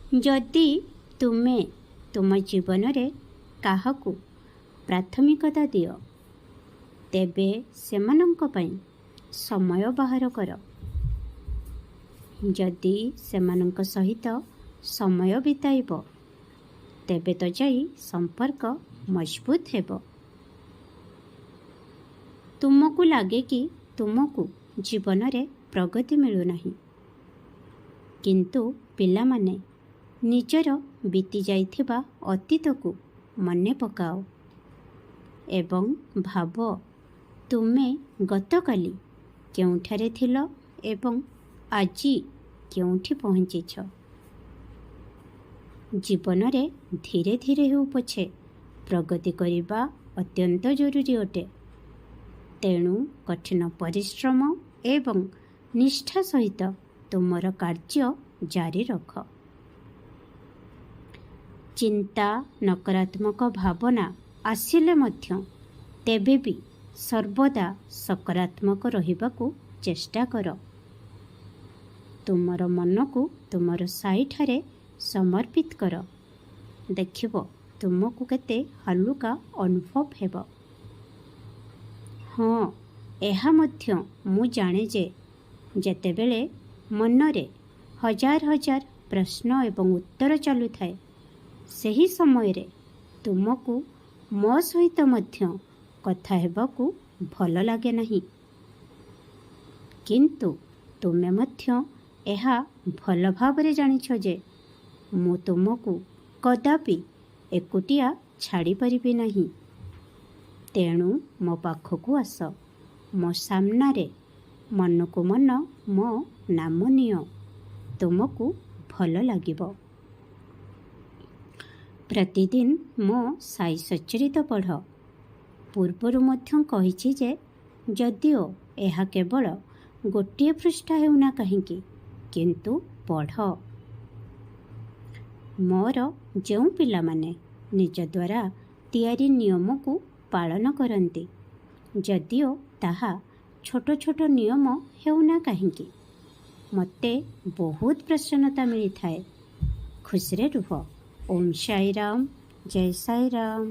ଯଦି ତୁମେ ତୁମ ଜୀବନରେ କାହାକୁ ପ୍ରାଥମିକତା ଦିଅ, ତେବେ ସେମାନଙ୍କ ପାଇଁ ସମୟ ବାହାର କର। ଯଦି ସେମାନଙ୍କ ସହିତ ସମୟ ବିତାଇବ, ତେବେ ତ ଯାଇ ସମ୍ପର୍କ ମଜବୁତ ହେବ। ତୁମକୁ ଲାଗେ କି ତୁମକୁ ଜୀବନରେ ପ୍ରଗତି ମିଳୁନାହିଁ, କିନ୍ତୁ ପିଲାମାନେ, ନିଜର ବିତି ଯାଇଥିବା ଅତୀତକୁ ମନେ ପକାଅ ଏବଂ ଭାବ, ତୁମେ ଗତକାଲି କେଉଁଠାରେ ଥିଲ ଏବଂ ଆଜି କେଉଁଠି ପହଞ୍ଚିଛ। ଜୀବନରେ ଧୀରେ ଧୀରେ ହେଉ ପଛେ ପ୍ରଗତି କରିବା ଅତ୍ୟନ୍ତ ଜରୁରୀ ଅଟେ। ତେଣୁ କଠିନ ପରିଶ୍ରମ ଏବଂ ନିଷ୍ଠା ସହିତ ତୁମର କାର୍ଯ୍ୟ ଜାରି ରଖ। ଚିନ୍ତା, ନକାରାତ୍ମକ ଭାବନା ଆସିଲେ ମଧ୍ୟ ତେବେ ବି ସର୍ବଦା ସକାରାତ୍ମକ ରହିବାକୁ ଚେଷ୍ଟା କର। ତୁମର ମନକୁ ତୁମର ସାଇଠାରେ ସମର୍ପିତ କର। ଦେଖିବ, ତୁମକୁ କେତେ ହାଲୁକା ଅନୁଭବ ହେବ। ହଁ, ଏହା ମଧ୍ୟ ମୁଁ ଜାଣେ ଯେ ଯେତେବେଳେ ମନରେ ହଜାର ହଜାର ପ୍ରଶ୍ନ ଏବଂ ଉତ୍ତର ଚାଲୁଥାଏ, ସେହି ସମୟରେ ତୁମକୁ ମୋ ସହିତ ମଧ୍ୟ କଥା ହେବାକୁ ଭଲ ଲାଗେ ନାହିଁ। କିନ୍ତୁ ତୁମେ ମଧ୍ୟ ଏହା ଭଲ ଭାବରେ ଜାଣିଛ ଯେ ମୁଁ ତୁମକୁ କଦାପି ଏକୁଟିଆ ଛାଡ଼ିପାରିବି ନାହିଁ। ତେଣୁ ମୋ ପାଖକୁ ଆସ, ମୋ ସାମ୍ନାରେ ମନକୁ ମନ ମୋ ନାମ ନିଅ, ତୁମକୁ ଭଲ ଲାଗିବ। ପ୍ରତିଦିନ ମୋ ସାଇ ସଚ୍ଚରିତ ପଢ଼। ପୂର୍ବରୁ ମଧ୍ୟ କହିଛି ଯେ ଯଦିଓ ଏହା କେବଳ ଗୋଟିଏ ପୃଷ୍ଠା ହେଉନା କାହିଁକି, କିନ୍ତୁ ପଢ଼। ମୋର ଯେଉଁ ପିଲାମାନେ ନିଜ ଦ୍ୱାରା ତିଆରି ନିୟମକୁ ପାଳନ କରନ୍ତି, ଯଦିଓ ତାହା ଛୋଟ ଛୋଟ ନିୟମ ହେଉନା କାହିଁକି, ମୋତେ ବହୁତ ପ୍ରସନ୍ନତା ମିଳିଥାଏ। ଖୁସିରେ ରୁହ। ଓମ୍ ସାଇରାମ, ଜୟ ସାଇରାମ।